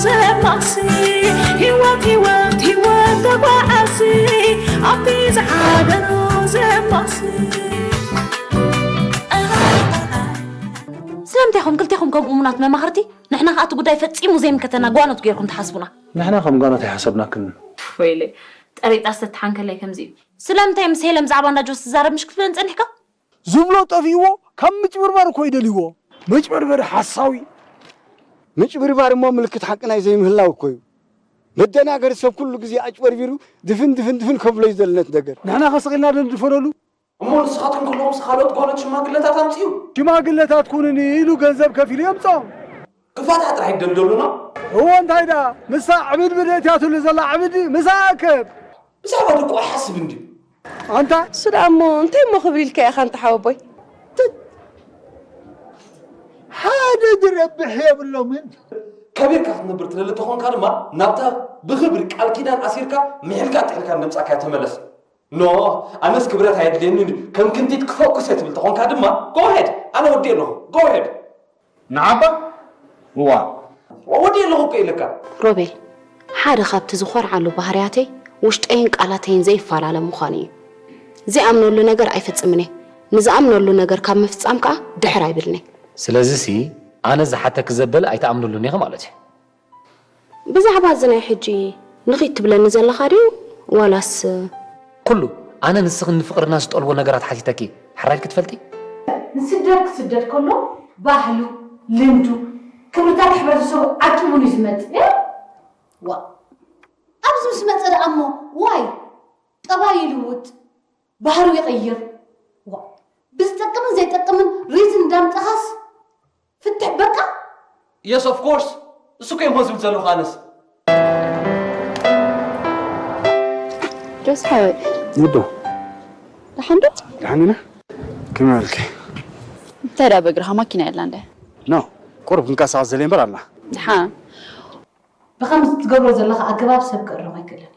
ዘማሲ ህይወት ህይወት ህይወት ተጓዓሲ ኣብቲ ዝሓደሮ ዘማሲ ስለምንታይ ኢኹም ክልቴኹም ከም እሙናት መማኽርቲ ንሕና ከኣ እቲ ጉዳይ ፈጺሙ ዘይምከተና ጓኖት ገይርኩም ትሓስቡና? ንሕና ከም ጓኖት ኣይሓሰብናክን። ወይለይ ጠሪጣ ዝተትሓንከለይ ከምዚ እዩ። ስለምንታይ ምስ ሄለን ብዛዕባ እንዳ ጆስ ትዛረብ ምሽ ክትብለን ጸኒሕካ? ዝብሎ ጠፊእዎ ካብ ምጭብርባር እኮ ይደልይዎ። መጭበርበሪ ሓሳዊ። ምጭብርባር እሞ ምልክት ሓቂ ናይ ዘይምህላው እኮ እዩ። መደናገሪ ሰብ ኩሉ ግዜ ኣጭበርቢሩ ድፍን ድፍን ድፍን ከብሎ እዩ ዘሎ ነቲ ነገር። ንሕና ከስቕ ኢልና ዶ ንድፈነሉ? እሞ ንስኻትኩም ከለኹምስ ካልኦት ጓኖት ሽማግለታት ኣምፅኡ። ሽማግለታት ኩኑኒ ኢሉ ገንዘብ ከፊሉ የምፅኦም። ክፋታ ጥራሕ ይደልደሉና። እወ እንታይ ደኣ ምሳ ዕብድብድ እትያትሉ ዘላ ዕብዲ ምሳ ኣከብ። ብዛዕባ ደቁ ኣይሓስብን ድዩ? ኣንታ እሱ ደኣ እሞ እንታይ እሞ ክብል ኢልካ ኢኻ ኣንታ ሓወቦይ? ሓደ ዝረብሕ የብሎምን። ከቢርካ ክትነብር ትደሊ ተኾንካ ድማ ናብታ ብኽብሪ ቃል ኪዳን ኣሲርካ ምሒልካ ጥሒልካ ነምጻካያ ተመለስ። ኖ ኣነስ ክብረት ኣየድልየንን እዩ ከም ክንቲት ክፈኩስ እየ ትብል ተኾንካ ድማ go ahead ኣነ ወዲኤ ኣለኹ go ahead ንዓባ እዋ ወዲኤ ኣለኹ እኮ ኢለካ ሮቤል ሓደ ካብቲ ዝኾርዓሉ ባህርያተይ ውሽጠይን ቃላተይን ዘይፈላለ ምዃኑ እዩ። ዘይኣምነሉ ነገር ኣይፍጽምን እየ። ንዝኣምነሉ ነገር ካብ ምፍጻም ከኣ ድሕር ኣይብልን እየ። ስለዚሲ ኣነ ዝሓተኪ ዘበለ ኣይትኣምንሉን ኢኺ ማለት እዩ። ብዛዕባ እዚ ናይ ሕጂ ንኺድ ትብለኒ ዘለኻ ድዩ ዋላስ? ኩሉ ኣነ ንስኺ ንፍቕርና ዝጠልቦ ነገራት ሓቲተኪ ሕራይ ኢልኪ ትፈልጢ? ንስደት ክስደድ ከሎ ባህሉ፣ ልምዱ፣ ክብርታት ሕብረተሰቡ ዓቂቡን እዩ ዝመጽእ። ዋ ኣብዚ ምስ መጸ ደኣ እሞ ዋይ ጠባዩ ይልውጥ፣ ባህሩ ይቕይር። ዋ ብዝጠቅምን ዘይጠቅምን ሪዝን እንዳምጻኻስ ፍትሕ በቃ። Yes of course እሱ እኮ እሞ ዝብል ዘለኹ ኣነስ። ጆስ ሓወይ ይዶ ደሓን ዶ? ደሓን ኢና። ከመይ በልኪ? እንታይ ደኣ በእግርኻ ማኪና የላ እንደ? ኖ ቁሩብ ክንቀሳቐስ ዘለ እምበር ኣላ። ደሓን ብኸምዚ ትገብሮ ዘለኻ ኣገባብ ሰብ ክእርም ኣይክእልን።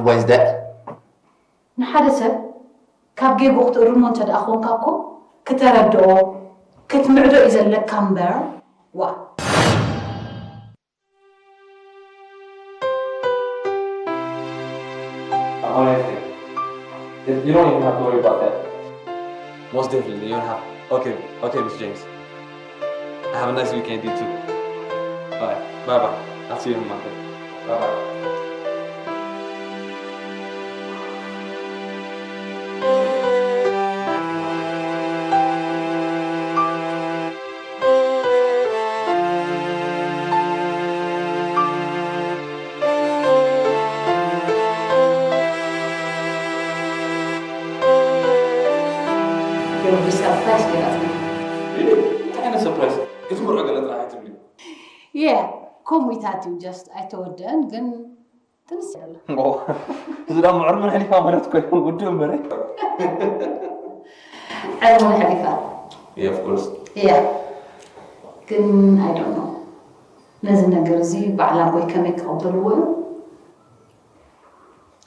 Why is that? ንሓደ ሰብ ካብ ጌግኡ ክትእርሞ እንተ ደኣ ኾንካ እኮ ክተረድኦ ክትምዕዶ እዩ ዘለካ እምበር ዋ። Honestly, you don't even have to worry about that. Most definitely, you don't have. Okay, okay, Miss James. Have a nice weekend, you too. Bye. Bye bye. I'll see you on Monday. Bye bye. ያ ከምኡታት እዩ just ኣይተወደአን ግን ትንስ ያለ እዚ ዳ ምዕርምን ሕሊፋ ማለት እኮ ይኹን ውድእ እምበረ ዕርምን ሕሊፋ Yeah, of course. ያ ግን I don't know ነዚ ነገር እዚ በዓል ኣቦይ ከመይ ክቕበልዎ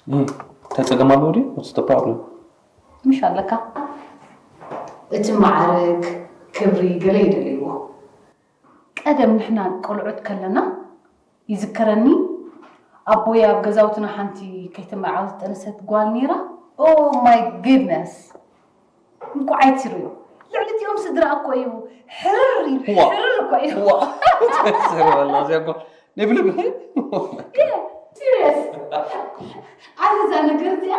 እዮም እንታይ ጸገም ኣለዎ ድዩ? What's the problem? ምሽ ኣለካ እቲ ማዕርግ ክብሪ ገለ ይደልይዎ ቀደም ንሕና ቆልዑት ከለና ይዝከረኒ ኣቦይ ኣብ ገዛውትና ሓንቲ ከይተመርዓወት ዝጠነሰት ጓል ነይራ oh my goodness እንቋዕ ኣይትርእዮ ልዕሊ እቲኦም ስድራ እኮ እዩ ሕርር ኢሉ ሕርር እኮ እዩ ንብልም serious ኣነ እዛ ነገር እዚኣ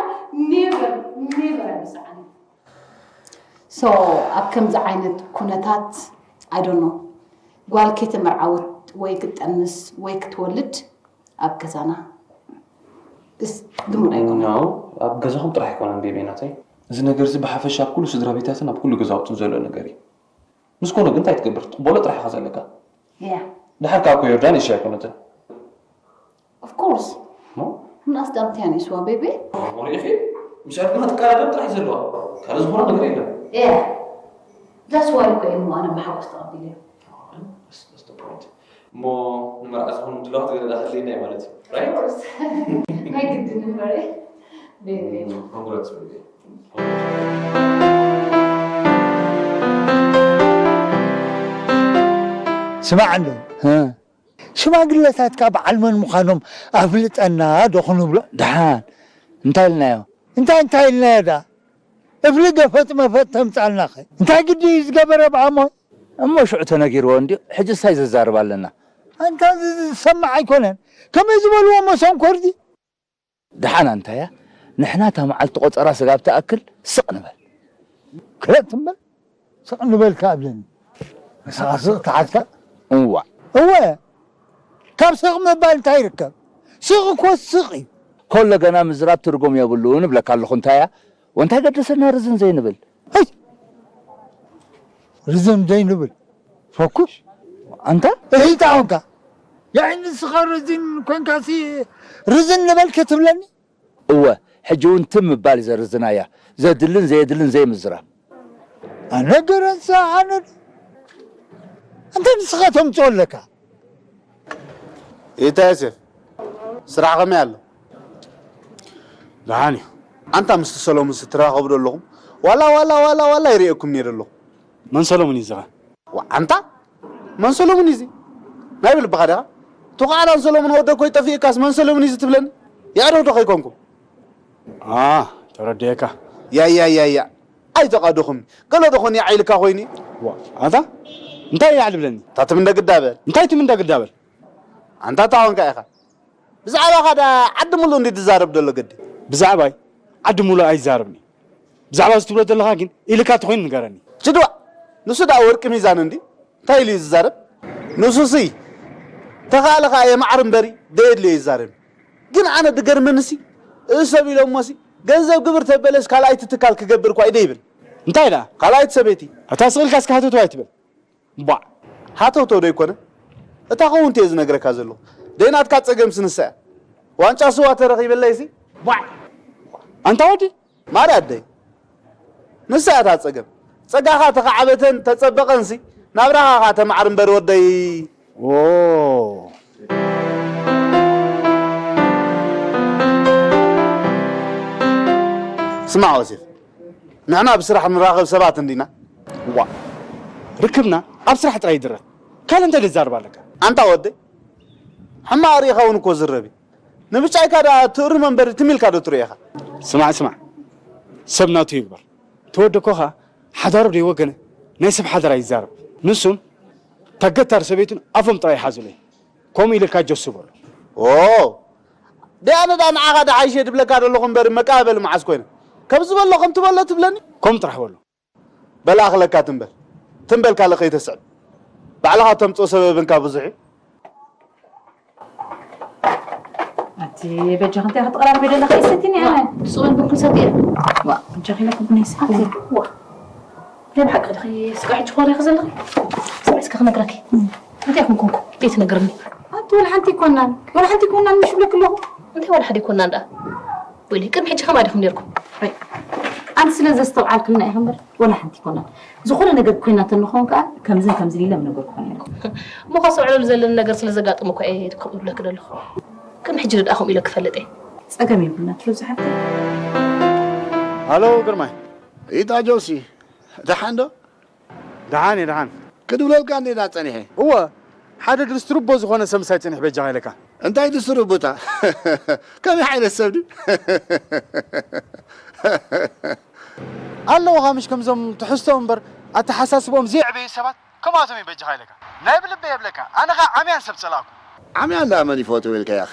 never never ኣይምስዓኒ so ኣብ ከምዚ ዓይነት ኩነታት I don't know ጓል ከይተመርዓወት ወይ ክትጠንስ ወይ ክትወልድ ኣብ ገዛና እስ ልሙድ ኣይኮነን። No፣ ኣብ ገዛኹም ጥራሕ ኣይኮነን ቤቤ ናተይ። እዚ ነገር እዚ ብሓፈሻ ኣብ ኩሉ ስድራ ቤታትን ኣብ ኩሉ ገዛውትን ዘሎ ነገር እዩ። ምስ ኮነ ግን እንታይ ትገብር? ትቕበሎ ጥራሕ ኢኻ ዘለካ። Yeah። ድሓር ከኣ እኮ ዮርዳን እሺ ኣይኮነትን። Of course። No? ምናስ ዳምትያን ይስዋ ቤቤ። ሞሪኺ ምስ ዕርቅና ትቀዳደም ጥራሕ እዩ ዘለዋ። ካልእ ዝኾነ ነገር የለን። Yeah። That's why እኮ እየ እሞ ኣነ ብሓጎስ ተቐቢለዮ። እሞ ንመርዓ ዝኾኑ ድለዋት ገለ ዳኸለይና እዩ ማለት እዩ። Right? ናይ ግድን እምበረ ቤቤ። Congrats ቤቤ። ስማዕ ኣሎ ሽማግለታትካ በዓል መን ምዃኖም ኣፍልጠና ዶ ክንብሎ? ደሓን እንታይ ኢልናዮ? እንታይ እንታይ ኢልናዮ ደኣ? እፍሊ ገፈጥ መፈጥ ተምጻልናኸ? እንታይ ግዲ እዩ ዝገበረ ብኣሞ? እሞ ሽዑ ተነጊርዎ እንድዩ፣ ሕጂ እንታይ ዘዛርብ ኣለና? ኣንታ እዚ ዝሰማዕ ኣይኮነን። ከመይ ዝበልዎ መሰንኮር ድዩ? ደሓን ኣንታያ፣ ንሕና እታ መዓልቲ ቆጸራ ስጋብ ትኣክል ስቕ ንበል። ክረጥ እምበር ስቕ ንበል ከኣ እብለኒ። ንስኻ ስቕ ተሓዝካ? እዋ። እወ። ካብ ስቕ ምባል እንታይ ይርከብ? ስቕ እኮ ስቕ እዩ። ኮሎ ገና ምዝራብ ትርጉም የብሉን እብለካ ኣለኹ እንታያ። ወንታይ ገደሰና ርዝን ዘይንብል? ኣይ! ርዝን ዘይንብል። ፈኩሽ። ኣንታ? እሂታ ኾንካ። ያዒ ንስኻ ርዝን ኮንካሲ ርዝን ንበል ክትብለኒ? እወ፣ ሕጂ እውን ትም ምባል እዩ ዘርዝናያ። ዘድልን ዘየድልን ዘይምዝራብ። ኣነ ገረንሳ ኣነ ዶ? ኣንታ ንስኻ ተምጽኦ ኣለካ። ኢታ ዮሴፍ፣ ስራሕ ከመይ ኣሎ? ደሓን እዩ። ኣንታ ምስቲ ሰሎሙን ስትራኸቡ ዶ ኣለኹም? ዋላ፣ ዋላ፣ ዋላ፣ ዋላ ይርእየኩም ነይረ ኣለኹ። መን ሰሎሙን እዩ ዝኻ? ዋ፣ ኣንታ መን ሰሎሙን እዩ እዚ? ናይ ብልብኻ ዲኻ? ተዃዕራን ሰሎሙን ወደ ኮይ ጠፊእካስ መን ሰሎሙን እዩ እዚ ትብለኒ? የዕሩኽ ዶ ከይኮንኩም? ኣ፣ ተረዲኤካ። ያ፣ ያ፣ ያ፣ ያ። ኣይተቓደኹም። ገለ ዶ ኾን ያዕ ኢልካ ኮይኑ? ዋ፣ ኣንታ እንታይ ያዕ ልብለኒ? እታ ትም እንደ ግዳ በል። እንታይ ትም እንደ ግዳ በል? ኣንታ እታ ኾንካ ኢኻ። ብዛዕባኻ ደኣ ዓዲ ሙሉእ እንዲ ትዛረብ ዘሎ ገዲ። ብዛዕባይ ዓዲ ሙሉእ ኣይዛረብን እዩ። ብዛዕባ እዚ ትብሎ ዘለኻ ግን ኢልካ ተኾይኑ ንገረኒ። ችድዋ፣ ንሱ ደኣ ወርቂ ሚዛን እንዲ እንታይ ኢሉ እዩ ዝዛረብ? ንሱሲ ተኻእለ ኸኣ የማዕር እምበሪ ደየድልዮ ይዛረብ። ግን ኣነ ድገርመንሲ እሰብ ኢሎሞሲ ገንዘብ ግብር ተበለስ ካልኣይቲ ትካል ክገብር እኳ ኢደ ይብል። እንታይ ደኣ? ካልኣይቲ ሰበይቲ። ኣታ ስቕ ኢልካ እስከ ሃተውተው ኣይትበል። እምቧዕ። ሃተውተው ዶ ኣይኮነ? እታ ኸውንቲ እየ ዝነግረካ ዘለኹ። ደይ ናትካ ጸገምሲ ንሳ እያ። ዋንጫ ስዋ ተረኺበለይሲ? እምቧዕ። ኣንታ ወዲ። ማርያ ኣደይ። ንሳ እያ እታ ጸገም። ጸጋኻ ተኻዕበተን ተጸበቐንሲ ናብራኻ ኸኣ ተማዕር እምበር ወደይ። ዎ። ስማዕ ዮሴፍ፣ ንሕና ብስራሕ ንራኸብ ሰባት እንዲና። ዋ፣ ርክብና ኣብ ስራሕ ጥራይ ይድረት። ካልእ እንታይ ትዛረብ ኣለካ? ኣንታ ወደይ፣ ሕማቕ ርኢኻ እውን እኮ ዝረብ እዩ። ንብጫይካ ደኣ ትእርሞ እምበር ትም ኢልካ ዶ ትርእዮ ኢኻ? ስማዕ፣ ስማዕ፣ ሰብ ናቱ ይግበር። ተወደኮ ኸኣ ሓዳሩ ደይወገነ ናይ ሰብ ሓዳር ኣይዛረብ። ንሱን ተገታር ሰበይቱን ኣፎም ጥራይ ይሓዙለይ። ከምኡ ኢልካ ጆሲ በሎ። ኦ፣ ደኣ ኣነ ደኣ ንዓኻ ደሓይሸ ድብለካ ደለኹ እምበር መቃበሊ መዓስ ኮይነ? ከም ዝበሎ ከም ትበሎ ትብለኒ? ከምኡ ጥራሕ በሎ። በል ኣኽለካ ትም በል። ትም በል ካልእ ከይተስዕብ። ባዕልኻ ተምጽኦ ሰበብ እንካ ብዙሕ እዩ። ኣቲ በጃኺ እንታይ ክትቀራርቢ ዘለኺ? ይሰትኒ ኣነ። ብስቕ ኢልኩም ሰትየ። ዋ፣ በጃኺ ኢለኩም ቡን ይሰቲ። ኣቲ፣ ዋ። ናይ ብሓቂ ዲኺ ስጋዕ ሕጂ ኮነ ኢኺ ዘለኺ? ስምዒ እስከ ክነግረኪ። እንታይ ኮንኩ? ዘይትነግርኒ? ኣቲ ወላ ሓንቲ ኣይኮናን። ወላ ሓንቲ ኣይኮናን ምሽ ብለኪ ኣለኹ። እንታይ ወላ ሓደ ኣይኮናን ደኣ? ወይለይ፣ ቅድሚ ሕጂ ከማይ ዲኹም ነይርኩም? ኣይ፣ ኣንቲ ስለ ዘስተውዓልክልና ኢኺ እምበር፣ ወላ ሓንቲ ኣይኮናን። ዝኾነ ነገር ኮይናቶ ንኸውን ከኣ፣ ከምዝን ከምዝን ኢለ ምነገርኩኹም ነይረ። እሞ ከስተውዕለሉ ዘለኒ ነገር ስለ ዘጋጠመ እኮ እየ ከምኡ ዝብለኪ ዘለኹ። ቅድሚ ሕጂ ደኣ ከምኡ ኢለ ክፈልጥ እየ። ጸገም የብልና፣ ትርዙ ሓፍተይ። ሃሎ፣ ግርማይ። ኢታ ጆሲ፣ ደሓን ዶ? ደሓን እየ፣ ደሓን። ክድውለልካ እንዴ ዳ ጸኒሐ? እወ፣ ሓደ ድስትሩቦ ዝኾነ ሰብ ምሳይ ጸኒሕ በጃኻ ኢለካ። እንታይ ድስትሩቦታ? ከመይ ዓይነት ሰብ ድዩ? ኣለውኻ ምሽ ከምዞም ትሕዝቶ እምበር ኣተሓሳስቦም ዘይዕበዩ ሰባት ከምኣቶም እዩ በጃኻ ኢለካ። ናይ ብልበይ የብለካ። ኣነ ኸኣ ዓምያን ሰብ ጸላእኩ። ዓምያን ደኣ መን ይፈትዎ ኢልካ ያኽ?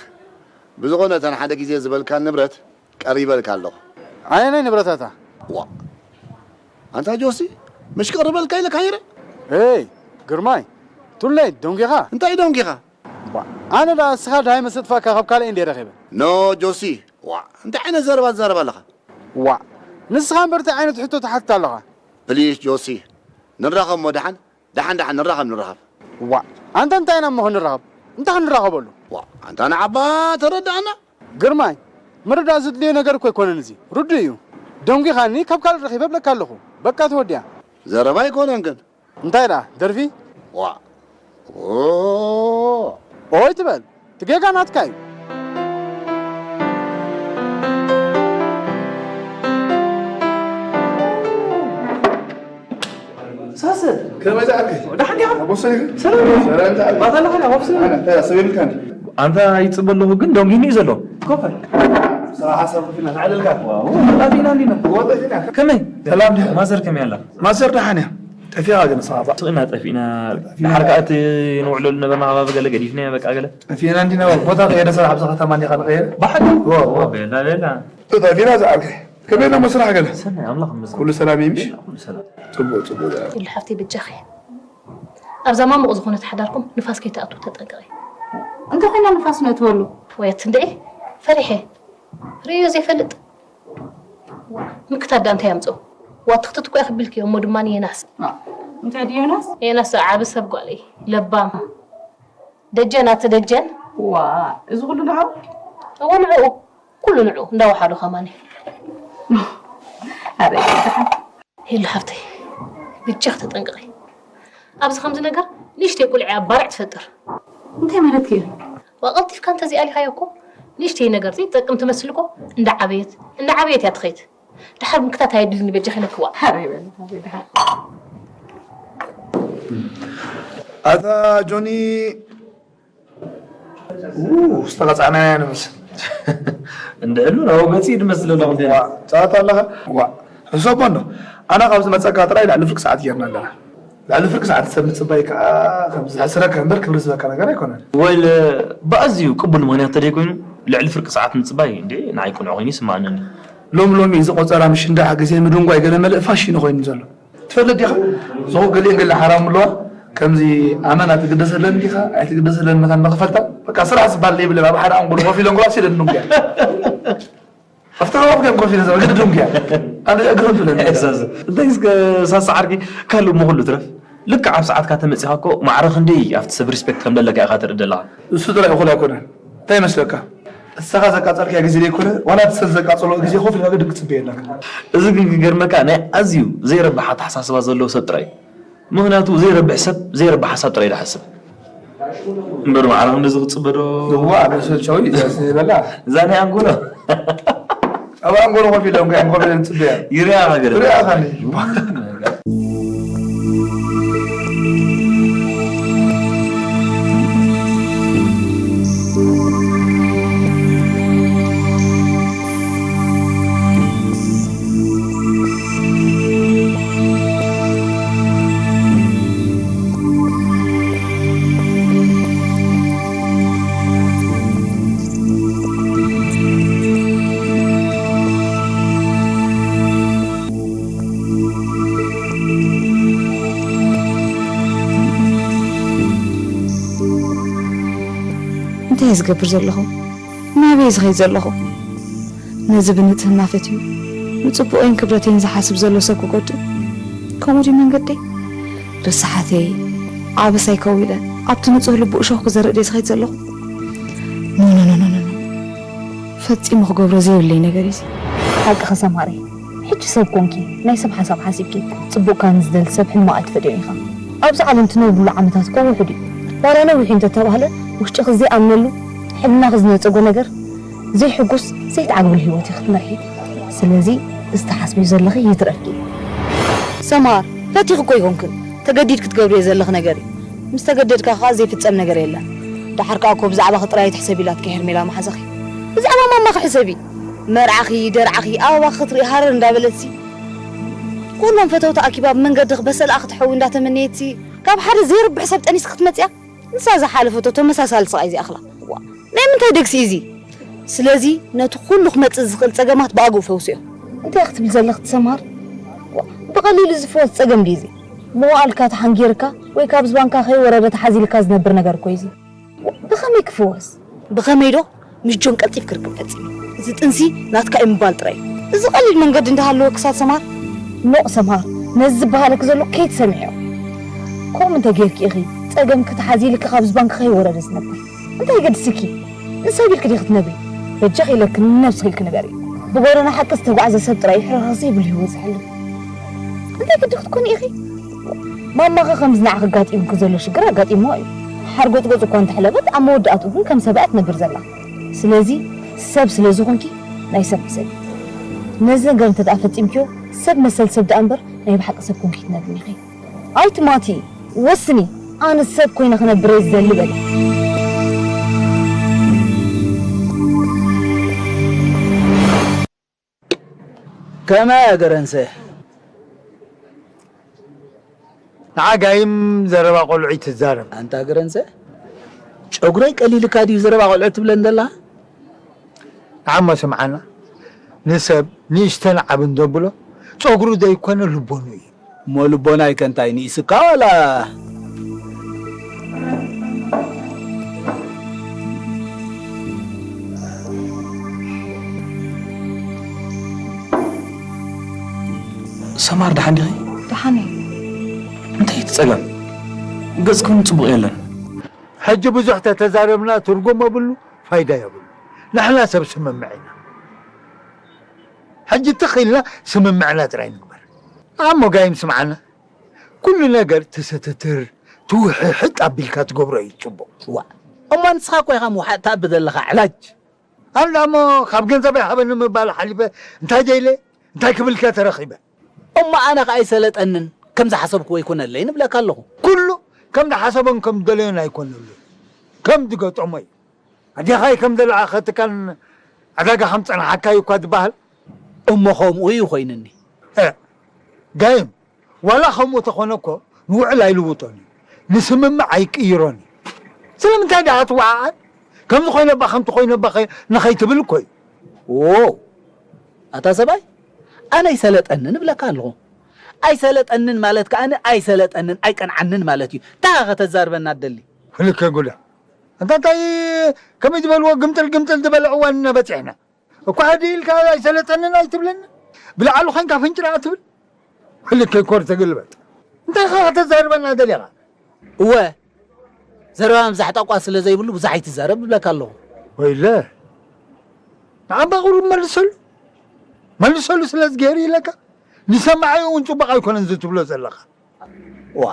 ብዝኾነ እተን ሓደ ግዜ ዝበልካን ንብረት ቀሪበልካ ኣለኹ። ኣየናይ ንብረታታ? ዋ። ኣንታ ጆሲ፣ ምሽ ቀሪበልካ ኢለካ ነይረ? ኤይ፣ ግርማይ፣ ቱለይ ደንጊኻ? እንታይ ደንጊኻ? ዋ፣ ኣነ ደኣ እስኻ ደሃይ መሰጥፋእካ ካብ ካልእ እንዴ ረኺበ? ኖ ጆሲ፣ ዋ፣ እንታይ ዓይነት ዘረባ ትዛረብ ኣለኻ? ዋ፣ ንስኻ እምበር እንታይ ዓይነት ሕቶ ትሓትት ኣለኻ? ፕሊስ ጆሲ፣ ንራኸብ እሞ ደሓን፣ ደሓን ደሓን ንራኸብ ንራኸብ። ዋ፣ ኣንታ እንታይ ኢና እሞ ክንራኸብ? እንታይ ክንራኸበሉ? ዋ፣ ኣንታ ንዓባ ተረድኣና። ግርማይ፣ ምርዳእ ዘድልዮ ነገር እኮ ኣይኮነን እዚ። ርዱእ እዩ። ደንጒኻኒ ካብ ካልእ ረኺበ እብለካ ኣለኹ። በቃ ተወዲኣ። ዘረባ ኣይኮነን ግን። እንታይ ደኣ፣ ደርፊ? ዋ። ኦ። ኦይ ትበል። እቲ ጌጋ ናትካ እዩ። ሳሰ፣ ከመይ ዝኣልከ? ደሓን ዲኻ? ኣቦ ሰሊም። ሰላም። ሰላም፣ ሰላም። ባታ ኣለኻ? ኣብ ስኒ። ኣነ፣ እንታይ፣ ሰብ የብልካን? ኣንታ ይጽበ ኣለኹ፣ ግን ደንጊኑ እዩ ዘሎ። ኮፈ። ስራሕ ሓሳብ ክፍና፣ ንዓለልካ። ዋው፣ ጠፊእና እንዲና። ወ፣ ጠፊእና። ከመይ? ሰላም ዲኻ? ማዘር ከመይ ኣላ? ማዘር ደሓን እያ። ጠፊኣ ግን ንስኻ ባ- ስቕ ኢና ጠፊእና። ጠፊእና። ድሓር ከኣ እቲ ንውዕለሉ ነበርና ከባቢ ገለ ገዲፍና፣ በቃ፣ ገለ። ጠፊእና እንዲና፣ ቦታ ቀየረ፣ ስራሕ ኣብዚ ከተማ እንዲኻ ንቐየር። ብሓቂ? ወ፣ ወ። ወ፣ ቤላ፣ ቤላ። ጠፊእና ዝኣልከ። ከመይ ኣሎ ስራሕ ገለ? ሰናይ፣ ኣምላኽ ይመስገን። ኩሉ ሰላም እዩ፣ ምሽ? ኩሉ ሰላም። ጽቡቕ፣ ጽቡቕ። ኢሉ ሓፍተይ በጃኺ። ኣብዛ ማሙቕ ዝኾነት ሓዳርኩም ንፋስ ከይትኣትዉ ተጠንቀቒ። እንታይ ኮይና ንፋስ ነእትወሉ? ወይ ኣትንድዒ፣ ፈሪሐ። ርእዮ ዘይፈልጥ። ምክታዳ እንታይ ኣምጽኦ? ዋ ትኽትት እኮ እያ ክብልኪ እሞ ድማ የናስ። አ፣ እንታይ ድዩ ዮናስ? የናስ ዓቢ ሰብ ጓለይ። ለባም። ደጀን ኣቲ ደጀን። ዋ፣ እዚ ኩሉ ንዑ? እወ ንዑ። ኩሉ ንዑ። እንዳወሓዶ ከማኒ። ኣበይ? ሄሉ ሓፍተይ፣ ብጃኽ ተጠንቀቒ። ኣብዚ ከምዚ ነገር ንእሽተይ ቁልዒ ኣባርዕ ትፈጥር። እንታይ ማለትኪ እዩ? ዋ፣ ቀልጢፍካ እንተዘይኣሊኻዮ እኮ ንእሽተይ ነገር ዘይትጠቅም ትመስል እኮ እንዳዓበየት፣ እንዳዓበየት እያ ትኸይድ። ድሓር ምክታት ኣየድልን በጃኺ ነክዋ። ሓራይ በል፣ ሓራይ ድሓር። ኣታ ጆኒ፣ ኡ፣ ዝተቐጻዕናዮ ንመስል። እንድዕሉ ናብኡ ገጺ ድመስል ኣሎ ክንደይ። ዋ፣ ጸወታ ኣለኻ? ዋ፣ ሕሰቦ እንዶ። ኣና ካብ ዝመጸካ ጥራይ ልዕሊ ፍርቂ ሰዓት ጌርና ኣለና። ልዕሊ ፍርቂ ሰዓት ሰብ ምጽባይ ከኣ ከም ዝሕስረካ እምበር ክብሪ ዝበካ ነገር ኣይኮነን። ወይለ ብኣዝዩ ቅቡል ምኽንያት ተደይ ኮይኑ ልዕሊ ፍርቂ ሰዓት ምጽባይ እንዴ ንዓይ ቅኑዕ ኮይኑ ይስምዓኒ። ሎም ሎሚ እዚ ቆጸራ ምሽንዳሕ ግዜ ምድንጓይ ገለ መልእ ፋሽን ኮይኑ ዘሎ። ትፈልጥ ዲኻ? ዝኾ ገሊአን ገለ ሓራም ኣለዋ። ከምዚ ኣመና ትግደሰለን ዲኻ? ኣይትግደሰለን መታን መኽፈልታ። በቃ ስራሕ ዝበሃል ዘይብለን ኣብ ሓደ ኣንጎሎ ኮፍ ኢለን ጓስ ኢለን ድንጉያ። ኣብቲ ከባቢ ከም ኮፍ ኢለን ሰብ ግዲ ድንጉያ። ኣነ እግርም ትብለን። እሕሳስ። እንታይ እስከ ሳሳ ዓርኪ ካልእ እሞ ኩሉ ትረፍ። ልክዕ ኣብ ሰዓትካ ተመጺኻ እኮ ማዕረ ክንደይ ኣብቲ ሰብ ሪስፔክት ከም ዘለካ ኢኻ ትርኢ ዘለኻ። እሱ ጥራይ እኹል ኣይኮነን። እንታይ ይመስለካ? ንስኻ ዘቃጸልካዮ ግዜ ዘይኮነ፣ ዋላ እቲ ሰብ ዘቃጸሎ ግዜ ኮፍ ኢልካ ግዲ ክትጽበዮ ኣለካ። እዚ ግን ክገርመካ ናይ ኣዝዩ ዘይረብሕ ኣተሓሳስባ ዘለዎ ሰብ ጥራይ እዩ። ምኽንያቱ ዘይረብሕ ሰብ ዘይረብሕ ሓሳብ ጥራይ እዩ ዝሓስብ። እምበር ማዕረ ክንደዚ ክጽበ ዶ? እዋ፣ ኣብ ሰልቻዊ እዩ ዝበላ። እዛ ናይ ኣንጎሎ። ኣብ ኣንጎሎ ኮፍ ኢሎም፣ ጋይም ኮፍ ኢሎም ጽበያ። ይርኣኻ ገለ። ይርኣኻ። እንታይ እየ ዝገብር ዘለኹ? ናበይ ዝኸይድ ዘለኹ? ነዚ ብንጽህና ፈትዩ ንጽቡቐይን ክብረተይን ዝሓስብ ዘሎ ሰብ ክጎድእ? ከምኡ ድዩ መንገደይ? ርስሓተይ፣ ኣበሳይ ከዊለ ኣብቲ ንጹህ ልቡ እሾኽ ክዘርእ ድየ ዝኸይድ ዘለኹ? ኖ፣ ኖ፣ ኖ፣ ኖ፣ ኖ፣ ኖ። ፈጺሙ ክገብሮ ዘይብለይ ነገር እዩ እዚ። ሓቅኺ ሰማሪ፣ ሕጂ ሰብ ኮንኪ፣ ናይ ሰብ ሓሳብ ሓሲብኪ፣ ጽቡቕካ ንዝደሊ ሰብ ሕማቕ ኣይትፈድዮን ኢኻ። ኣብዚ ዓለም ትነብርሉ ዓመታት እኮ ውሑድ እዩ። ዋላ ነዊሕ እዩ እንተተባህለ፣ ውሽጥኺ ዘይኣምነሉ፣ ሕልናኺ ዝነጸጎ ነገር፣ ዘይሕጉስ፣ ዘይትዓግብሉ ህይወት ኢኺ ክትመርሒ። ስለዚ፣ እዚ ትሓስብዮ ዘለኺ ይትረፍኪ። ሰማር፣ ፈቲኺ እኮ ኣይኮንክን፣ ተገዲድኪ ትገብርዮ ዘለኺ ነገር እዩ። ምስ ተገደድካ ከኣ ዘይፍጸም ነገር የለን። ደሓር ከኣ እኮ ብዛዕባኺ ጥራይ ኣይትሕሰቢ ኢላትኪ ሄርሜላ መሓዛኺ። ብዛዕባ ማማኺ ሕሰቢ። መርዓኺ፣ ደርዓኺ፣ ኣበባኺ ክትርኢ ሃረር እንዳበለትሲ፣ ኩሎም ፈተውቲ ኣኪባ ብመንገድኺ በሰላኣ ክትሐዊ እንዳተመነየትሲ፣ ካብ ሓደ ዘይርብሕ ሰብ ጠኒስኪ ክትመጽያ? ንሳ ዝሓለፈቶ ተመሳሳሊ ስቓይ ዘይኣኽላ። ዋ፣ ናይ ምንታይ ደግሲ እዩ እዚ? ስለዚ ነቲ ኩሉ ክመጽእ ዝኽእል ጸገማት ብኣግኡ ፈውስዮ። እንታይ ክትብል ዘለኺ ትሰማር? ዋ፣ ብቐሊሉ ዝፍወስ ጸገም ድዩ እዚ? መዋእልካ ተሓንጊርካ ወይ ካብ ዝባንካ ከይወረደ ተሓዚልካ ዝነብር ነገር እኮ እዩ እዚ። ዋ፣ ብኸመይ ክፍወስ? ብኸመይ ዶ? ምስ ጆን ቀልጢፍ ክርክብ ፈጺሙ። እዚ ጥንሲ ናትካ እዩ ምባል ጥራይ እዩ። እዚ ቀሊል መንገዲ እንዳሃለወ ክሳብ ሰማር? ኖእ ሰማር፣ ነዚ ዝበሃለኪ ዘሎ ከይትሰምዕዮ። ከምኡ እንተ ጌርኪ ኢኺ ጸገምኪ ተሓዚልኪ ካብ ዝባንኪ ከይወረደ ዝነብር። እንታይ ገድስኪ? ንሰብ ኢልኪ ዲኺ ትነብሪ? በጃኺ ኢለኪ ንነብስኺ ኢልኪ ንበሪ። ብጎደና ሓቂ ዝተጓዕዘ ሰብ ጥራይ እዩ ሕርኽርኽ ዘይብሉ ህይወት ዝሕልፍ። እንታይ ግዲ ክትኮኒ ኢኺ? ማማኺ ከምዚ ንዓኺ ኣጋጢሙኪ ዘሎ ሽግር ኣጋጢምዋ እዩ። ሓርጎጽጎጽ እኳ እንተሕለፈት፣ ኣብ መወዳእትኡ ግን ከም ሰብ እያ ትነብር ዘላ። ስለዚ ሰብ ስለ ዝኾንኪ ናይ ሰብ ሕሰቢ። ነዚ ነገር እንተ ደኣ ፈጺምክዮ፣ ሰብ መሰል ሰብ ደኣ እምበር ናይ ብሓቂ ሰብ ኮንኪ ኣይትነብርን ኢኺ። ኣይትማቲ፣ ወስኒ። ኣነ ሰብ ኮይነ ክነብር እየ ዝደሊ በለ። ከመይ ገረንሰ? ንዓ ጋይም ዘረባ ቆልዑ ይትዛረብ። ኣንታ ገረንሰ፣ ጨጉረይ ቀሊልካ ድዩ ዘረባ ቆልዑ ትብለን ዘላ? ንዓሞ ስምዓና፣ ንሰብ ንእሽተን ዓብን ዘብሎ ጸጉሩ ዘይኮነ ልቦኑ እዩ። እሞ ልቦናይ ከ እንታይ ንኢስካ ዋላ? ሰማር ደሓን ዲኺ? ደሓን እየ። እንታይ እቲ ጸገም? ገጽኪ እውን ጽቡቕ የለን። ሕጂ ብዙሕ ተተዛረብና ትርጉም የብሉ፣ ፋይዳ የብሉ። ንሕና ሰብ ስምምዕ ኢና። ሕጂ ትኽ ኢልና ስምምዕና ጥራይ ንግበር። ኣሞ ጋይም ስምዓና፣ ኩሉ ነገር ትሰትትር ትውሕሕጥ ኣቢልካ ትገብሮ እዩ ጽቡቕ። ዋ፣ እሞ ንስኻ እኮ ኢኻ ምውሓጥ ትኣቢ ዘለኻ ዕላጅ። ኣነ ደኣ እሞ ካብ ገንዘበይ ሃበኒ ምባል ሓሊፈ እንታይ ደይለ እንታይ ክብልከ ተረኺበ? እሞ ኣነ ከኣ ኣይሰለጠንን፣ ከም ዝሓሰብክዎ ኣይኮነለይን እብለካ ኣለኹ። ኩሉ ከም ዝሓሰቦን ከም ዝደለዮን ኣይኮነሉን፣ ከም ዝገጠሞ እዩ። ኣዴኻይ ከም ዘለኣኸትካን ዕዳጋ ከም ጸንሓካ እዩ እኳ ዝበሃል። እሞ ከምኡ እዩ ኮይንኒ። እ፣ ጋይም፣ ዋላ ከምኡ ተኾነ እኮ ንውዕል ኣይልውጦን እዩ፣ ንስምምዕ ኣይቅይሮን እዩ። ስለምንታይ ደኣ ትወዓዓል? ከምዚ ኮይነባ ከምቲ ኮይነባ ኸ-፣ ንኸይትብል እኮ እዩ። ዎ፣ ኣታ ሰብኣይ፣ ኣነ ኣይሰለጠንን እብለካ ኣለኹ። ኣይሰለጠንን ማለት ከኣ ኣይሰለጠንን ኣይቀንዓንን ማለት እዩ። እንታይ ኢኻ ከተዛርበና ትደሊ? ህልከ ጉዳ። ኣንታ እንታይ ከመይ ዝበልዎ ግምጥል ግምጥል ዝበለ እዋን ኢና በጺሕና። እኳ ሕዲ ኢልካ ኣይሰለጠንን ኣይትብለኒ። ብላዕሊ ኮይንካ ፍንጭራ ትብል። ህልከ ኮር ተገልበጥ። እንታይ ኢኻ ከተዛርበና ደሊኻ? እወ፣ ዘረባ ምብዛሕ ጣቋ ስለ ዘይብሉ ብዙሕ ኣይትዛረብ እብለካ ኣለኹ። ወይለ። ንዓባ ቁሩብ መልሰሉ። መልሰሉ ስለ ዝገይር ኢለካ። ንሰማዒ እውን ጽቡቕ ኣይኮነን እዚ ትብሎ ዘለኻ። ዋ፣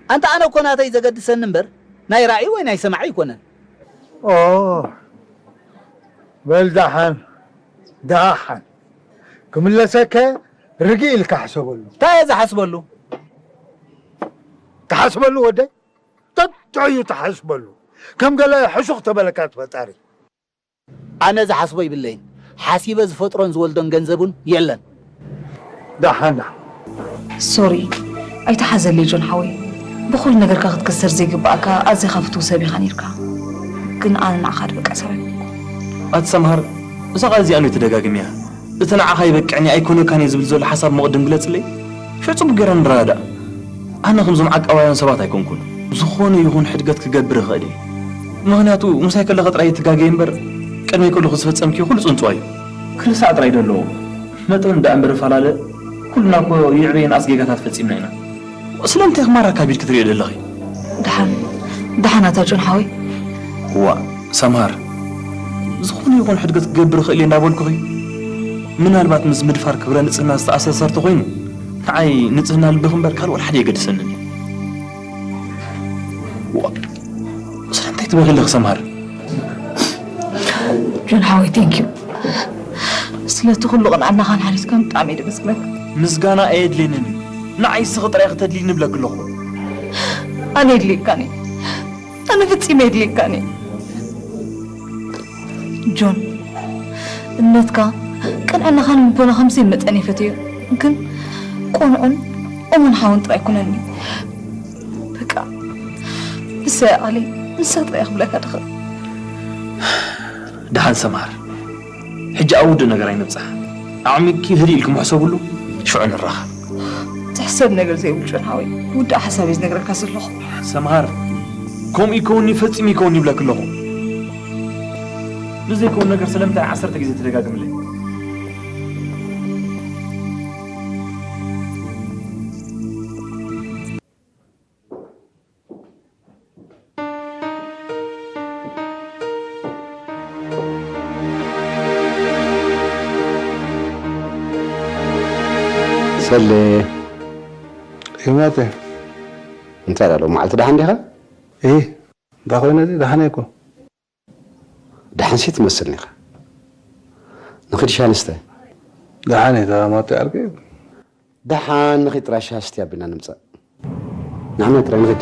ኣንታ ኣነ እኮ ናተይ ዘገድሰኒ እምበር ናይ ራእይ ወይ ናይ ሰማዒ ኣይኮነን። ኦ፣ በል ደሓን፣ ደሓን። ክምለሰከ ርግእ ኢልካ ሕሰበሉ። እንታይ እየ ዝሓስበሉ? ትሓስበሉ ወደይ? ጠጥዑ እዩ ትሓስበሉ። ከም ገለ ሕሹኽ ተበለካ እቲ ፈጣሪ። ኣነ ዝሓስቦ ይብለይን። ሓሲበ ዝፈጥሮን ዝወልዶን ገንዘብ እውን የለን። ደሓን ደሓን። ሶሪ ኣይትሓዘለይ ጆን ሓወይ፣ ብኹሉ ነገርካ ክትክሰር ዘይግብኣካ ኣዚኻ ፍትው ሰብ ኢኻ ኔርካ። ግን ኣነ ንዓኻ ድበቅዕ ሰብ ኣይኮንኩን። ኣቲ ሰምሃር፣ እዛ ቃል እዚኣ እንዶ ተደጋግምያ? እቲ ንዓኻ ይበቅዕን ኣይኮነካን እየ ዝብል ዘሎ ሓሳብ መቕድም ግለጽለይ። ሽዑ ጽቡቕ ጌርና ንረዳዳእ። ኣነ ከምዞም ዓቃባውያን ሰባት ኣይኮንኩን። ዝኾነ ይኹን ሕድገት ክገብር እኽእል እየ። ምኽንያቱ ምሳይ ከለኺ ጥራይ እትጋገዪ እምበር ቅድመይ ከለኹ ዝፈጸምክዮ ኩሉ ጽንጽዋይ እዩ። ክልሳዕ ጥራይ ዶ ኣለዎ? መጠን ደኣ እምበር ፈላለ ኩልና እኮ ይዕበየን ኣስጌጋታት ፈጺምና ኢና። ስለምንታይ ኢኺ ማራ ካቢድኪ ትርእዮ ዘለኺ? ደሓን ደሓን ኣታ ጆን ሓወይ። እዋእ ሰምሃር፣ ዝኾነ ይኹን ሕድገት ክገብር እኽእል እየ እንዳበልኩኺ፣ ምናልባት ምስ ምድፋር ክብረ ንጽህና ዝተኣሳሰር ተኾይኑ ንዓይ ንጽህና ልብኺ እምበር ካልእ ወላ ሓደ የገድሰንን እዩ። እዋእ ስለምንታይ ትበኺ ኣለኺ ሰምሃር? ጆን ሓወይ thank you ስለቲ ኩሉ ቅንዕናኻን ሓሊፍካን ብጣዕሚ እየ ደመስግነካ። ምስጋና ኣየድልየንን እዩ። ንዓይ እስኺ ጥራይ ኢኺ ተድልይኒ እብለኪ ኣለኹ። ኣነ የድልየካን እየ ኣነ ፈጺመ የድልየካን እየ። ጆን እምነትካ ቅንዕናኻን ልቦናኻን ብዘይ መጠን እየ ፈትዮ ግን ቅኑዕን እሙን ሓውን ጥራይ ኩነኒ። በቃ ንሳ እያ ቃለይ ንሳ ጥራይ እየ ክብለካ ድኽእል። ደሓን ሰምሃር፣ ሕጂ ኣብ ውዱእ ነገር ኣይንብጻሕ። ኣዕሚቕኪ ህድእ ኢልኪ ምሕሰብሉ፣ ሽዑ ንራኸብ። ዝሕሰብ ነገር ዘይብሉ ጆን ሓወይ፣ ውዳእ ሓሳብ እየ ዝነግረካ ዘለኹ። ሰምሃር፣ ከምኡ ይከውን'ዩ ፈጺሙ ይከውን'ዩ ይብለኪ ኣለኹ። ንዘይከውን ነገር ስለምንታይ ዓሰርተ ግዜ ትደጋግምለይ? ሰሌ ይመተ እንታይ ዳሎ መዓልቲ ደሓን ዲኻ? እ እንታይ ኮይነ እዚ ደሓን እኮ ደሓን ሲ ትመስል ኒኻ ንኽድ ሻንስተ ደሓን እየ ተማቶ ዓርቂ ደሓን ንኺድ ጥራይ ሻስቲ ኣቢና ንምጻእ ንዓና ጥራይ ንኸይድ።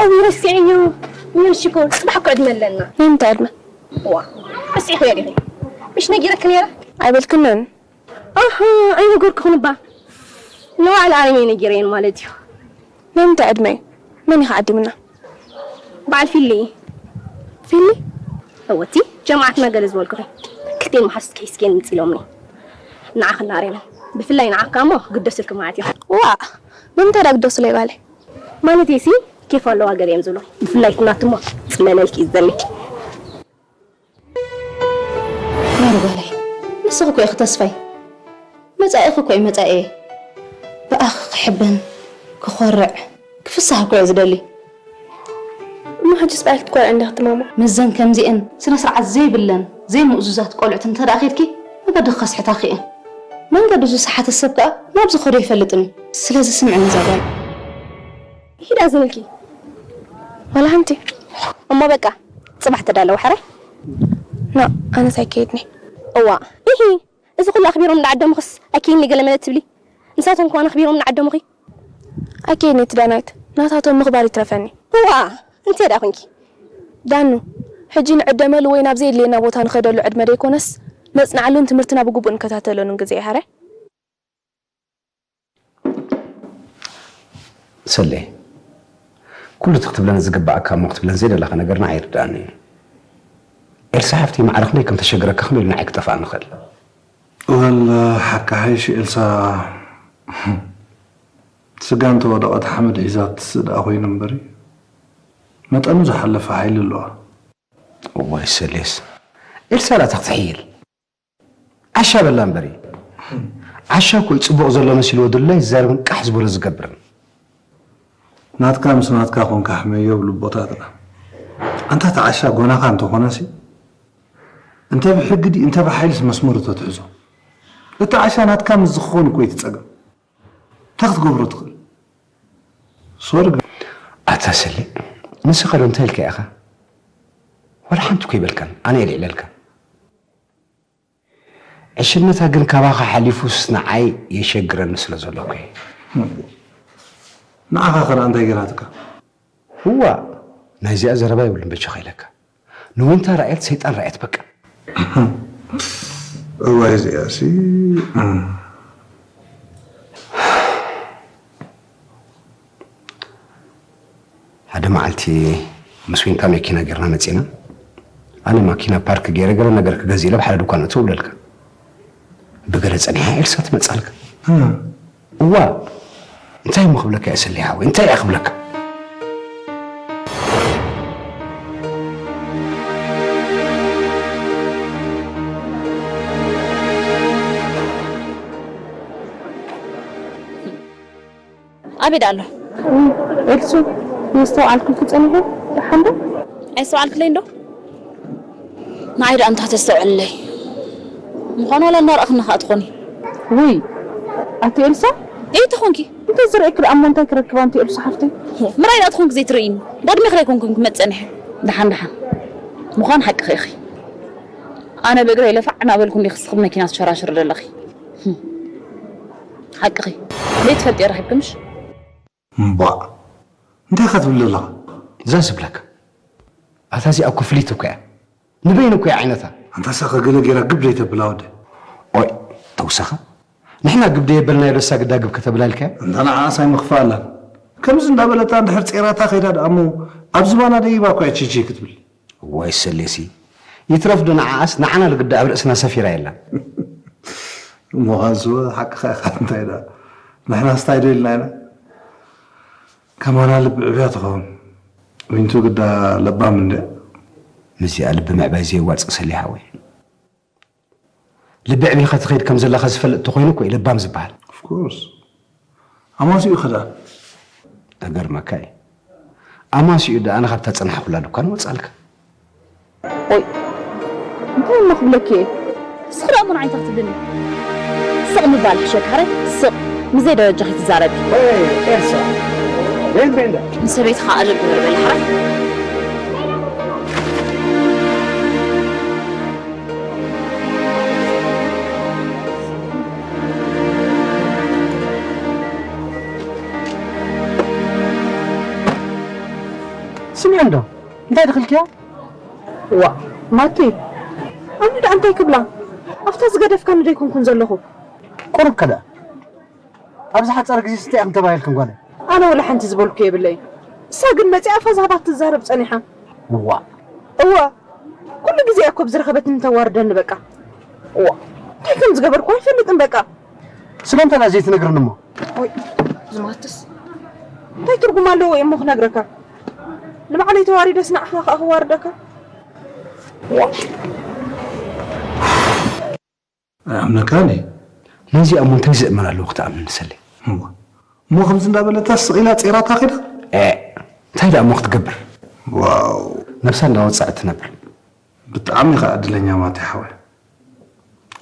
ኣዊ ረሲዐዮ። ምን ሽኮር ጽባሕ እኮ ዕድመ ኣለና። ንምንታይ ዕድመ? ዋ ረሲዕክዮ ዲኺ? ምሽ ነጊረክ ነይረ? ኣይበልክንን። ኣሃ ኣይነገርኩኽን እባ። ንባዕሊ ኣረመይ ነጊረየን ማለት እዩ። ናይ ምንታይ ዕድመ እዩ? መን ኢኻ ዓዲምና? በዓል ፊሊ። ፊሊ? እወ እቲ ጀማዓትና ገለ ዝበልኩኺ። ክልቴን መሓዙት ከሒስክየን ምጽእ ኢሎምኒ። ንዓኺ እናኣረመ። ብፍላይ ንዓካ እሞ ክግደሱልኪ ማለት እዮም። ዋእ! ንምንታይ ደኣ ግደሱለይ በሃለይ? ማለተይሲ ኬፍ ኣለዋ ገለ እዮም ዝብሉ። ብፍላይ እቲ ናቱ እሞ ጽለለልኪ እዩ ዝደሊ። ማሪ ጓለይ፣ ንስኺ እኮ ኢኺ ተስፋይ። መጻኢኺ እኮ እዩ መጻኢየ። ብኣኺ ክሕበን፣ ክኾርዕ፣ ክፍሳህ እኮ እየ ዝደሊ። እሞ ሕጂስ ብኣይ ክትኮርዐ እንዲኺ ትማማ? ምስዘን ከምዚኤን ስነ ስርዓት ዘይብለን ዘይምእዙዛት ቆልዑት እንተ ደኣ ኬድኪ መገዲ ክኸስሕታኺ እየን። መንገዱ ዝሰሓተ ሰብ ከኣ ናብ ዝኸዶ ኣይፈልጥን እዩ። ስለዚ ስምዕኒ እዛ ጓል። ይዳ ዝንልኪ ዋላ ሓንቲ። እሞ በቃ ጽባሕ ተዳለዉ ሕራይ። ኖ ኣነስ ኣይከይድኒ። እዋ ኢሂ እዚ ኩሉ ኣኽቢሮም ንዓደሙኽስ ኣኪኒ ገለ መለ ትብሊ? ንሳቶም ከማን ኣኽቢሮም ንዓደሙኺ? ኣኪኒ እቲ ዳናይት ናታቶም ምኽባር ይትረፈኒ። እዋ እንታይ ደኣ ኮንኪ? ዳኑ ሕጂ ንዕደመሉ ወይ ናብ ዘየድልየና ቦታ ንኸደሉ ዕድመ ደይኮነስ ነጽንዓሉን ትምህርትና ብግቡእ ንከታተለሉን ግዜ እዩ ሕራይ። ሰሌ፣ ኩሉ እቲ ክትብለኒ ዝግበኣካ እሞ ክትብለኒ ዘይደለኻ ነገር ንዓይ ይርድኣኒ እዩ። ኤልሳ ሓፍተይ ማዕረ ክንደይ ከም ተሸግረካ ከመይ ኢሉ ንዓይ ክጠፍኣኒ ይኽእል? ወላ ሓቂ ሓይሽ ኤልሳ ስጋ እንተወደቐት ሓመድ ሒዛ ትስእ ደኣ ኮይኑ እምበሪ መጠኑ ዝሓለፈ ሓይሊ ኣለዋ። እዋይ ሰሌስ፣ ኤልሳ ዳኣ ትኽትሕይል። ዓሻ በላ እምበሪ። ዓሻ እኮ እዩ ጽቡቕ ዘሎ መሲልዎ ድላይ ዝዛረብን ቃሕ ዝበሎ ዝገብርን። ናትካ ምስ ናትካ ኮንካ ሕመዮ ብልቦታትና። ኣንታ እቲ ዓሻ ጎናኻ እንተኾነሲ እንተ ብሕጊ ድዩ እንተ ብሓይልስ መስመሩ ተትሕዞ። እቲ ዓሻ ናትካ ምስ ዝኸውን እኮ እዩ እቲ ጸገም። እንታይ ክትገብሮ ትኽእል? ሶሪ ግን። ኣታ ሰሌ ንስኻ ዶ እንታይ ኢልካ ኢኻ? ዋላ ሓንቲ እኮ ይበልካን ኣነ እየ ልዕለልካ። ዕሽነታ ግን ካባኻ ሓሊፉስ ንዓይ የሸግረኒ ስለ ዘሎ እኮ እየ። ንዓኻ ኸ ደኣ እንታይ ገይራትካ? እዋእ ናይዚኣ ዘረባ የብሉን በጃኻ ኢለካ። ንዊንታ ራእየት ሰይጣን ራእየት በቃ። እዋይ እዚኣሲ ሓደ መዓልቲ ምስ ዊንታ መኪና ጌርና መጺና ኣነ ማኪና ፓርክ ገይረ ገለ ነገር ክገዝእ ኢለ ኣብ ሓደ ድኳን እትው እብለልካ ብገለ ጸኒሓ ኤልሳ ትመጻልካ እዋ እንታይ እሞ ክብለካ እየ ሰሊሕ ሓወይ እንታይ እየ ክብለካ ኣበይ ደኣ ኣሎ? ኤልሱ የስተውዓልኩልኪ ጸኒሐ ደሓን ዶ? ኣይስተውዓልክለይ እንዶ? ንዓይ ደኣ እንታይ ተስተውዕልለይ? ምዃኑ ዋላ እናረኣኽኒ ከኣ ትኾኒ። ውይ ኣቲ ኤልሳ እንታይ ተኾንኪ? እንተ ዝርእየኪ ደኣ እሞ እንታይ ክረክብ ኣንቲ ኤልሱ ሓፍተይ? ምራይ ደኣ ትኾንኪ ዘይትርእይኒ? ዳድሜ ክረይ ኮንኩን ክመጽእ ጸኒሐ። ደሓን ደሓን ምዃኑ ሓቅኺ ኢኺ። ኣነ ብእግረይ ለፋዕ እናበልኩ እንዲኺ ስኽብ መኪና ትሸራሽሪ ዘለኺ። ሓቅኺ ዘይትፈልጢ ረኺብኪ ምሽ? እምቧእ እንታይ ኢኻ ትብል ዘለኻ? እዛ ዝብለካ ኣታ እዚኣ እኮ ፍልይቲ እኮ እያ ንበይኑ እኮ እያ ዓይነታ ኣንታ ሳኸ ገለ ጌራ ግብ ዘይተብላ ወደ ኦይ ተውሳኻ ንሕና ግብ ደየበልናዮ ደሳ ግዳ ግብ ከተብላ ኢልካያ እንታ ንዓኣስ ኣይምኽፋእ ኣላን ከምዚ እንዳበለታ እንድሕር ጼራታ ከይዳ ደኣ እሞ ኣብ ዝባና ደይባ እኮ እያ ቺቺ ክትብል እዋይ ሰሌሲ ይትረፍ ዶ ንዓኣስ ንዓና ልግዳ ኣብ ርእስና ሰፊራ የላን። ምዃንስ ሓቅኻ ኢኻ እንታይ ደኣ ንሕናስ ታይ ዶ ኢልና ኢና። ከማና ልቢ ዕብያ ትኸውን። ዊንቱ ግዳ ለባም እንድያ። ምስዚኣ ልቢ ምዕባይ ዘየዋፅእ ሰሌ ሓወይ። ልቢ ዕቢኻ ትኸይድ ከም ዘለኻ ዝፈልጥ ተኾይኑ እኮ እዩ ለባም ዝበሃል። Of course። ኣማሲኡ ኸ ደኣ? እገርመካ እዩ። ኣማሲኡ ደኣ ኣነ ካብታ ዝጸናሕኩላ ድኳን ወጻልካ። ኦይ እንታይ እሞ ክብለኪ እየ? ንስኺ ደኣ እሞ ንዓይ እንታይ ክትብልኒ? ስቕ ምባል ይሕሸካ ሕራይ፣ ስቕ። ምስዘይ ደረጃኺ ትዛረቢ። Hey, Elsa. Benvinda. ንሰበይትኻ ኣለብ ግበር በሊ ሕራይ። ስምዒ እንዶ እንታይ ድኽልክያ? ዋ ማቲ፣ ኣነ ደኣ እንታይ ክብላ? ኣብታ ዝገደፍካኒ ዶ ኣይኮንኩን ዘለኹ? ቁሩብ ከ ደኣ ኣብዚ ሓጻር ግዜ ስንታይ ኢኹም ተባሂልኩም ጓለይ? ኣነ ወላ ሓንቲ ዝበልኩ የብለይን። እሳ ግን መጺኣ ኣፋ ዝሃባ ክትዛረብ ጸኒሓ። እዋ እዋ፣ ኩሉ ግዜ እያ እኮ ብዝረኸበትኒ ተዋርደኒ በቃ። እዋ እንታይ ከም ዝገበርኩ ኣይፈልጥን በቃ። ስለምንታይ ደኣ ዘይትነግርኒ እሞ? ወይ ዝማትስ እንታይ ትርጉም ኣለዎ እሞ ክነግረካ? ንባዕለይ ተዋሪደስ ንዓኻ ከኣ ክዋርደካ? ኣይኣምነካን እየ። ነዚኣ እሞ እንታይ ዝእመን ኣለዎ ክትኣምን ንሰለይ? እሞ እሞ ከምዚ እንዳበለታ ስቕ ኢላ ጼራታ ኸይዳ? ኤእ እንታይ ደኣ እሞ ክትገብር? ዋው ነብሳ እንዳወፀዐት ትነብር። ብጣዕሚ ኢኻ ዕድለኛ ማቴ ሓወይ።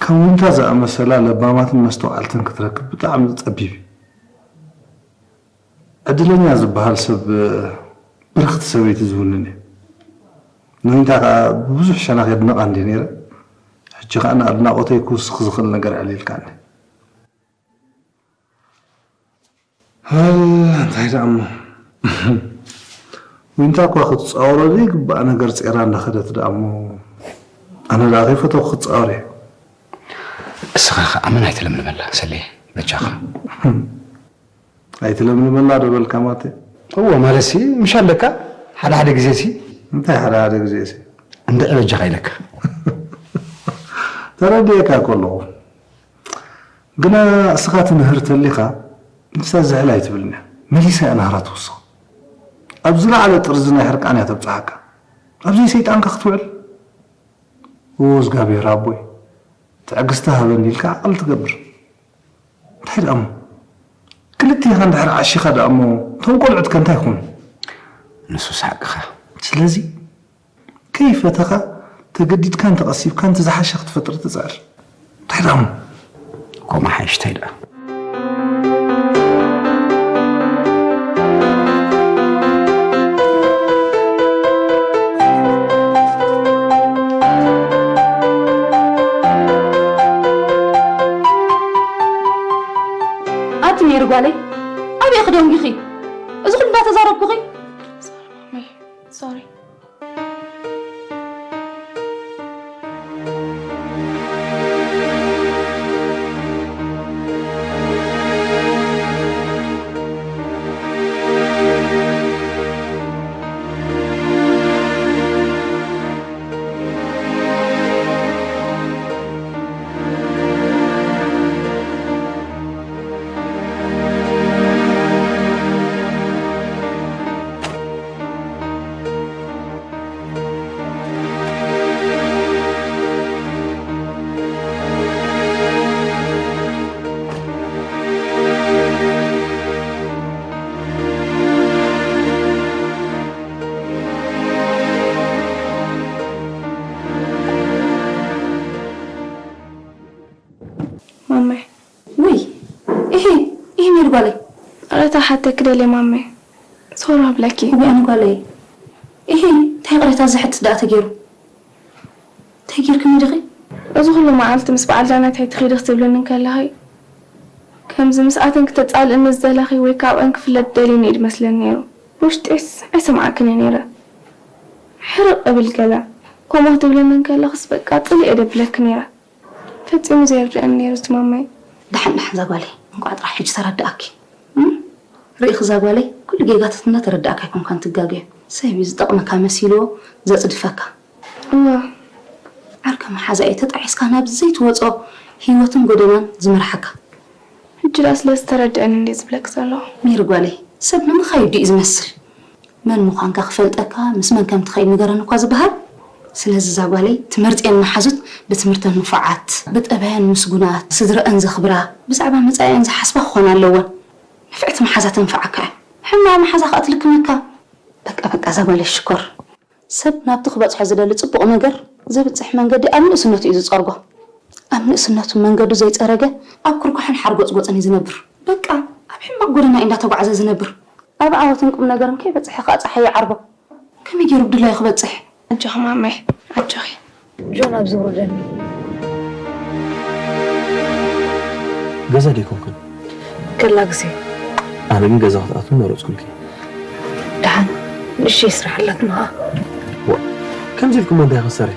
ከም ዊንታ ዝኣመሰላ ለባማትን መስተውዓልትን ክትረክብ ብጣዕሚ ጸቢብ እዩ። ዕድለኛ ዝበሃል ሰብ ብርኽቲ ሰበይቲ ዝውንን እዩ። ንዊንታ ከኣ ብብዙሕ ሸነኽ የድንቓ እንድየ ነይረ። ሕጂ ከኣ ንኣድናቖተይ ክውስኽ ዝኽእል ነገር ኣዕሊልካኒ። እንታይ ደኣ እሞ ዊንታ እኳ ክትጻወሮ ዘይግባእ ነገር ጼራ እንዳኸደት ደኣ እሞ ኣነ ደኣ ከይፈተኹ ክጻወር እየ። እስኻ ኸኣ መን ኣይትለምልመላ ሰሌ በጃኻ። ኣይትለምልመላ ዶ በልካ ማቴ? እወ ማለትሲ ምሽ ኣለካ ሓደ ሓደ ግዜሲ። እንታይ ሓደ ሓደ ግዜሲ? እንድዒ በጃኻ ኢለካ። ተረዲኤካ እኮ ኣለኹ። ግና እስኻ ትምህር ተሊኻ ንሳ ዝሕል ኣይትብልን እያ። መሊሳ እያ ናህራ ትውስኽ። ኣብ ዝለዓለ ጥርዚ ናይ ሕርቃን እያ ተብጽሓካ። ኣብዘይ ሰይጣንካ ክትውዕል? እዎ እግዚኣብሔር ኣቦይ ትዕግስቲ ሃበኒ ኢልካ ዓቕሊ ትገብር። እንታይ ደኣ እሞ ክልቴኻ እንድሕር ዓሺኻ ደኣ እሞ እቶም ቆልዑት ከ እንታይ ይኾኑ? ንሱስ ሓቅኻ። ስለዚ ከይፈተኻ ተገዲድካን ተቐሲብካን እቲ ዝሓሸ ክትፈጥር ትጽዕር። እንታይ ደኣ እሞ ከምኡ ሓይሽ እንታይ ደኣ። ኣቲ ሜሪ ጓለይ ኣበይ ኢኺ ደንጒኺ? እዚ ኩሉ እንዳተዛረብኩኺ? ሶሪ። ማማይ። ውይ ኢሂ ኢሂ ሜሪ ጓለይ። ይቕሬታ ክሓተኪ ደልየ ማማይ። ሶሪ ክብለኪ። እዋይ ኣነ ጓለይ። ኢሂ እንታይ ይቕሬታ ዝሕትት ደኣ ተገይሩ? እንታይ ጌርክኒ ዲኺ? እዚ ኩሉ መዓልቲ ምስ በዓል ዳናይት ኣይትኺዲ ክትብልኒ እንከለኺ ከምዚ ምስኣተን ክተጻልእኒ ዝደለኺ ወይ ካብኣን ክፍለ ትደልይኒ እዩ ዝመስለኒ ነይሩ። ብውሽጢስ ኣይሰምዓክን እየ ነይረ። ሕርቕ እብል ገለ ከምኡ ክትብልኒ እንከለኽስ በቃ ጽልእ እየ ደብለኪ ነይረ። ፈጺሙ ዘየርድኣኒ ነይሩ እቲ ማማይ። ደሓን ደሓን እዛ ጓለይ፣ እንቋዕ ጥራሕ ሕጂ ተረድኣኪ። እም? ርኢኺ እዛ ጓለይ፣ ኩሉ ጌጋታት እንዳተረድኣካ ኣይኮንካን ትጋገዮ። ሰብ እዩ ዝጠቕመካ መሲልዎ ዘጽድፈካ። እወ። ዓርከ መሓዛ እዩ ተጣዒስካ ናብ ዘይትወጾ ህይወትን ጎደናን ዝመርሓካ። ሕጂ ደኣ ስለዚ ተረድኣኒ እንድየ ዝብለኪ ዘለኹ። ሜሪ ጓለይ፣ ሰብ ንምኻይዱ እዩ ዝመስል። መን ምዃንካ ክፈልጠካ፣ ምስ መን ከም ትኸይድ ንገረኒ እኳ ዝበሃል። ስለዚ እዛ ጓለይ፣ ትመርጽየን መሓዙት ብትምህርተን ንፉዓት፣ ብጠባየን ምስጉናት፣ ስድረአን ዘኽብራ፣ ብዛዕባ መጻኢኣን ዝሓስባ ክኾና ኣለወን። ንፍዕቲ መሓዛ ተንፍዓካ እያ። ሕማቕ መሓዛ ከኣ ትልክመካ። በቃ በቃ እዛ ጓለይ ሽኮር። ሰብ ናብቲ ክበጽሖ ዝደሊ ጽቡቕ ነገር ዘብጽሕ መንገዲ ኣብ ንእስነቱ እዩ ዝጸርጎ። ኣብ ንእስነቱ መንገዱ ዘይጸረገ፣ ኣብ ኩርኳሕን ሓርጎጽጎጽን እዩ ዝነብር። በቃ ኣብ ሕማቕ ጎደና እዩ እንዳተጓዕዘ ዝነብር። ኣብ ዓወትን ቁም ነገርን ከይበጽሐ ከኣ ጸሓይ ይዓርቦ። ከመይ ገይሩ ብድላዩ ክበጽሕ? ኣጆኺ ማመይ፣ ኣጆኺ። ጆን ኣብዚ ውርደኒ። ገዛ ደይኮንክን ገላ ግዜ ኣነ ግን ገዛ ክትኣትው መረፅኩልኪ። ደሓን ንእሽተይ ስራሕ ኣላትና። ከምዚ ኢልኩም እንታይ ክሰርሒ?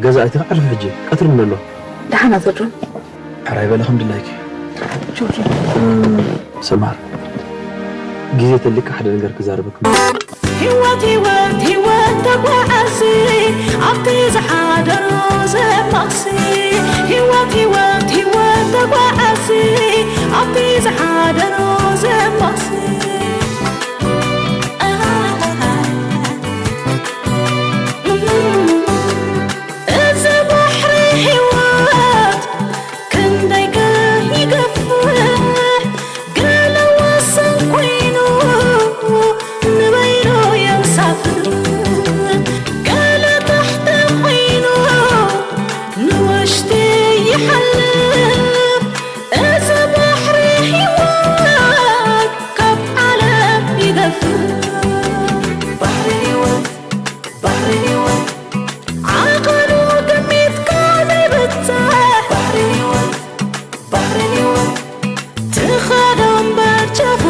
ገዛ ኣይትካ ዕርፊ ሕጂ ቀትሪ ምን ኣሎ? ደሓን ኣቶ ጆን። ሕራይ በለ ከም ድላይኪ። ጆርጆ ሰማር ግዜ ተሊካ ሓደ ነገር ክዛረበክ። ህይወት ህይወት ህይወት ተጓዓዚ ኣብቲ ዝሓደሮ ዘማሲ። ህይወት ህይወት ህይወት ተጓዓዚ ኣብቲ ዝሓደሮ ዘማሲ። እዚ ባሕሪ ህይወት ክንደይ ከ ይገፍሕ፣ ገለ ወሰን ኮይኑ ንበይኑ የንሳፍፍ። ገለ ታሕቲ ኮይኑ ንውሽጢ ይሓልፍ። እዚ ባሕሪ ህይወት ካብ ዓለም ይገፍሕ። ባሕሪ ህይወት ባሕሪ ህይወት ዓቐኑ ግሚትካ ዘይብጻሕ ባሕሪ ህይወት ባሕሪ ህይወት ትኸዶ እምበር ጫፉ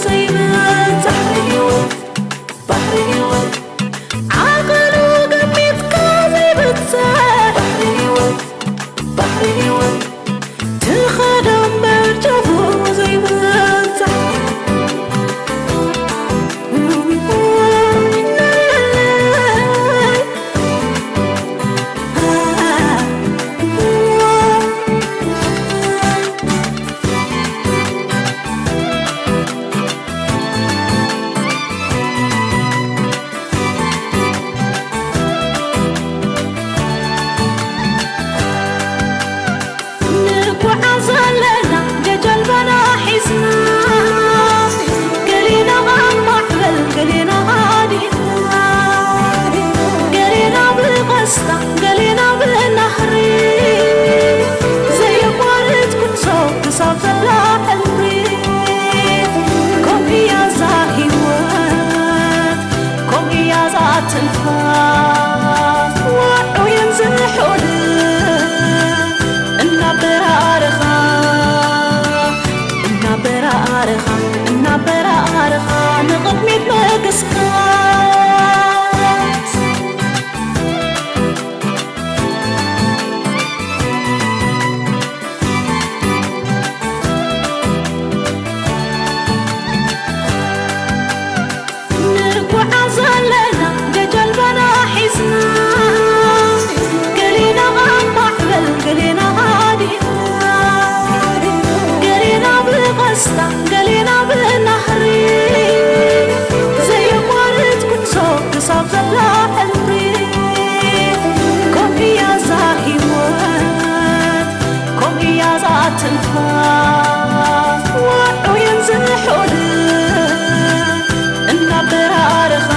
ዘይብጻሕ ባሕሪ ህይወት ባሕሪ ህይወት ዓቐኑ ግሚትካ ዘይብጻሕ ባሕሪ ህይወት ባሕሪ ህይወት ትኸዶ እምበር ጫፉ ዘይብጻሕ። ንጓዓዝ ኣለና ጀጀልባና ሒዝና፣ ገሌና ኣብ ማዕበል ገሌና ሃዲእና፣ ገሌና ብቐስታ ገሌና ብናህሪ፣ ዘየቋርጽ ጉዕዞ ክሳብ ዘላ ዕምሪ። ከምኡ እያ እዛ ህይወት ከምኡ እያ እዛ ትንፋስ ውዑይን ዝሑልን እናበራረኻ እናበራረኻ እናበራረኻ ንቕድሚት ምግስጋስ። ንጓዓዝ ኣለና ጀጀልባና ሒዝና፣ ገሌና ኣብ ማዕበል ገሌና ሃዲእና፣ ገሌና ብቐስታ ገሌና ብናህሪ፣ ዘየቋርጽ ጉዕዞ ክሳብ ዘላ ዕምሪ። ከምኡ እያ እዛ ህይወት ከምኡ እያ እዛ ትንፋስ ውዑይን ዝሑልን እናበራረኻ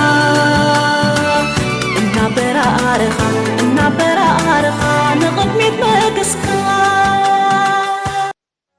እናበራረኻ እናበራረኻ ንቕድሚት